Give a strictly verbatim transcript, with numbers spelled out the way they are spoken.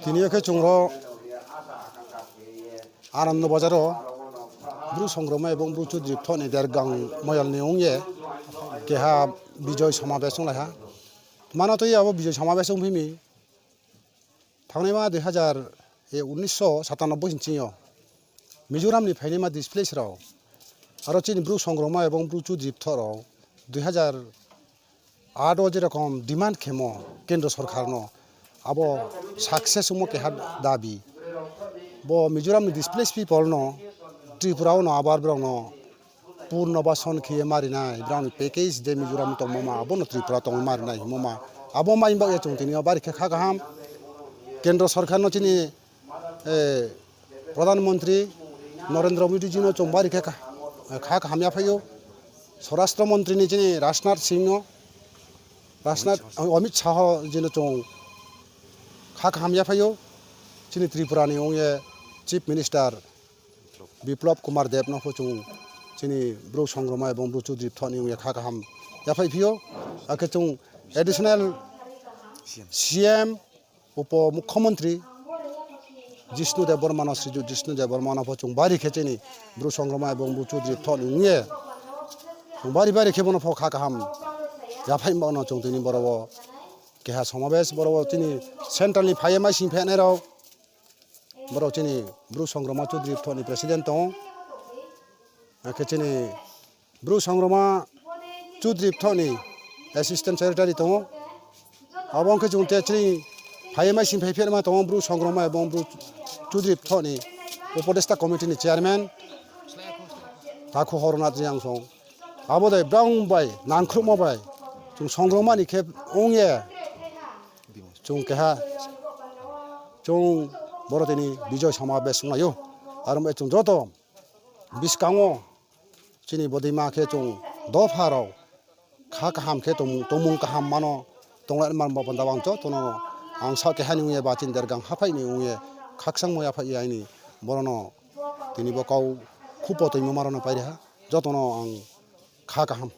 Tini yo khe chung ro Anando Bazar wo Bru Songrongma ebong Bru Chudri Bthoh ni dergang moyol ni ong ye keha bijoy somabes onglai ha. Mano tui abo bijoy somabes ongphi mi, thanngnaima dui hazar, e, unnisso satanoboi hing ching yo Mizoram ni phainaima displace rao, aro chini Bru Songrongma ebong Bru Chudri Bthoh rao dui hazar aat wo je rokom demand khemo kendro sorkar no, abo success ongmo keha dabi. Bo Mizoram ni displaced people no Tripura wo no abar brao no purnobason khe ye ma ri nai, brao ni package je Mizoram tongmo ma, abo no Tripura tongmo ma ri nai hingmo ma. Abo mai baoh ye chung tini yo bari khe kha kaham. Kendro sorkar no chini, e, Pradhan Montri Narendra Modi ji no chung bari khe kha, kha kaham yaphai ou. Swarashtra Montri ni chini Rajnath Singh no, Rajnath, Amit Shah ji no chung kha kaham yaphai ou. Chini Tripura ni ong ye Chief Minister Biplab Kumar Deb no pho chung chini Bru Songrongma ebong Bru Chudri Bthoh ni ong ye kha kaham yaphaiphi ou. Akhe chung Additional C M, Upo Mukhyamantri Jishnu Debbarma no, Srijut Jishnu Debbarma no pho chung bari khe chini Bru Songrongma ebong Bru Chudri Bthoh ni ong ye chung bari bari khe bo no pho kha kaham yaphaih baoh no chung tini boro wo keha somabes, boro wo chini central ni phai ye maising phainai rao, boro chini Bru Songrongma Chudri Bthoh ni president tong ou. Akhe chini Bru Songrongma Chudri Bthoh ni assistant secretary tong ou. Abo ong khe chung te chini phai ye maising phai pherma tong ou Bru Songrongma ebong Bru Chudri Bthoh ni Upodesta Committee ni chairman Takhu Horonath Reang song. Abo dei brao bai nangkhruhmo bai chung Songrongma ni khe ong ye chung keha chung boro tini bijoy somabes onglai ou. Aro bai chung joto buskang wo chini bodeima khe chung dopha rao kha kaham khe tongmung, tongmung kaham mano tonglai man ba panda bang joto no ang saoh keha ni ong ye ba chini dergang haphaih ni ong ye khakchangmo yaphaih ye aini boro no tini bo kau khupo toimo ma rao no pai ri ha. Joto no ang kha kaham.